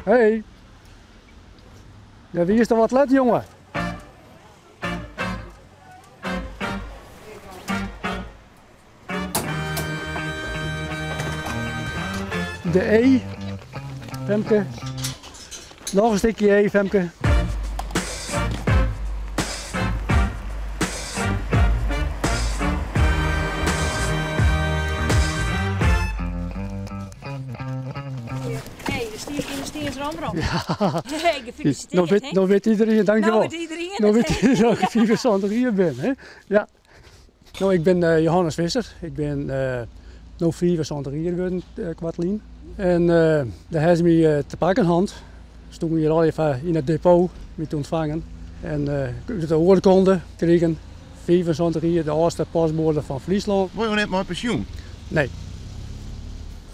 Hey. Dêr wiest al wat let, jonge. De E, Femke. Noch in stikje E, Femke. Hey, der stiet yn de Stienzer Omrop. Ja. Hey, gefeliciteerd. No wit, no wit iedereen, dankjewol. No wit iedereen No wit iedereen dat ik 75 jier bin. Hè? Ja. No, ik bin eh, Johannes Visser. Ik bin eh, no 75 jier wurden eh, koartlyn. En dêr ha se my te pakken hân. Stûn hjir al even yn it depot my te ûntfangen. En út de oarkonde krigen 75 jier de âldste postboade fan Fryslân. Wolle jo net mei pensjoen? Nee.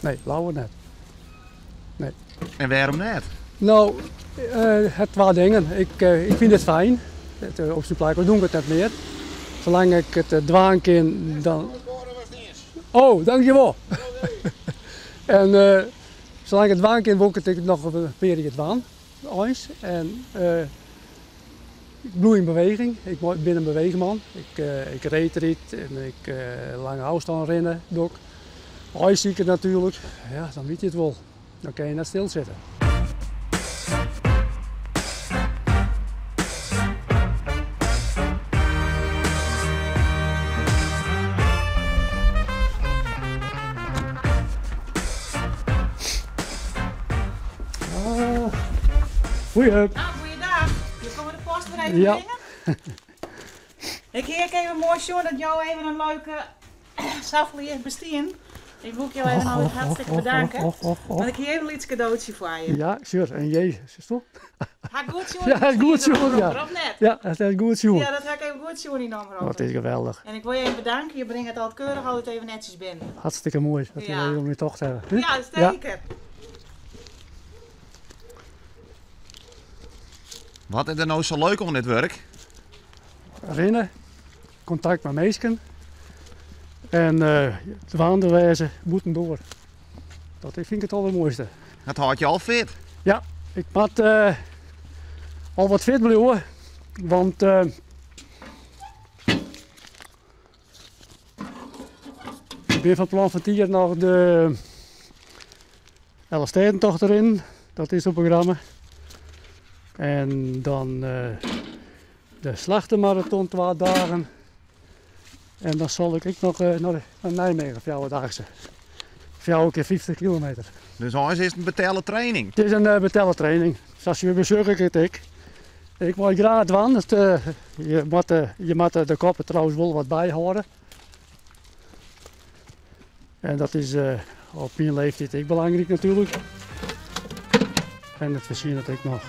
Nee, leaver net. Nee. En wêrom net? No, het twa dingen. Ik, ik fyn it fijn. Op syn plak doe ik it net mear. Salang ik it dwaan kin, dan... Oh, dankjewol. En salang ik it dwaan kin, wol ik it ek noch in pear jier dwaan, eins. En ik bliuw yn beweging. Ik bin in beweechman. Ik, ik reedryd en ik lange ôfstân rinne doch ik. Aaisiker natuerlik. Ja, dan wit je it wol. Dan kin je net stilsitte. Goeie. Nou, goeiedag. Jo komme de post wer even Ja. bringe. Ik hie ek even moai sjoen dat jo even in leuke safolle bestien. Ik woe jo even al hartstikke bedanken. Want ik hie even in lyts kadootsje foar je. Ja, sure. En Jezus, toch? Ha ik goed sjoen? Ja, ha goed sjoen, ja. Of net? Ja, dat is goed sjoen. Ja, dat ha ik even goed sjoen yn de omrop. Dat is geweldich. En ik wol je even bedanken. Je bringe it altyd keurich altyd even netsjes binnen. Hartstikke moai dat je even om my tocht hawwe. Ja, zeker. Wat is der no sa leuk oan dit wurk? Rinne, kontakt mei minsken en dwaande wêze bûtendoar. Dat fyn ik it aldermoaiste. Dat hâldt je al fit? Ja, ik moat al wat fit bliuwe, want ik bin fan plan fan 't jier noch de Elfstedentocht te rinnen. Dat is op programma. En dan de Slachtemarathon twa dagen. En dan sil ik ek noch nei Nijmegen fjouwerdaagse. Fjouwer kear 50 kilometer. Dus eins is it in betelle training? It is in betelle training. Sa besjoch ik it ek. Ik mei graach dwaan. Je moatte de kop der trouwens wol wat byhâlde. En dat is op myn leeftiid ek belangryk natuerlik. En it fertsjinnet ek noch.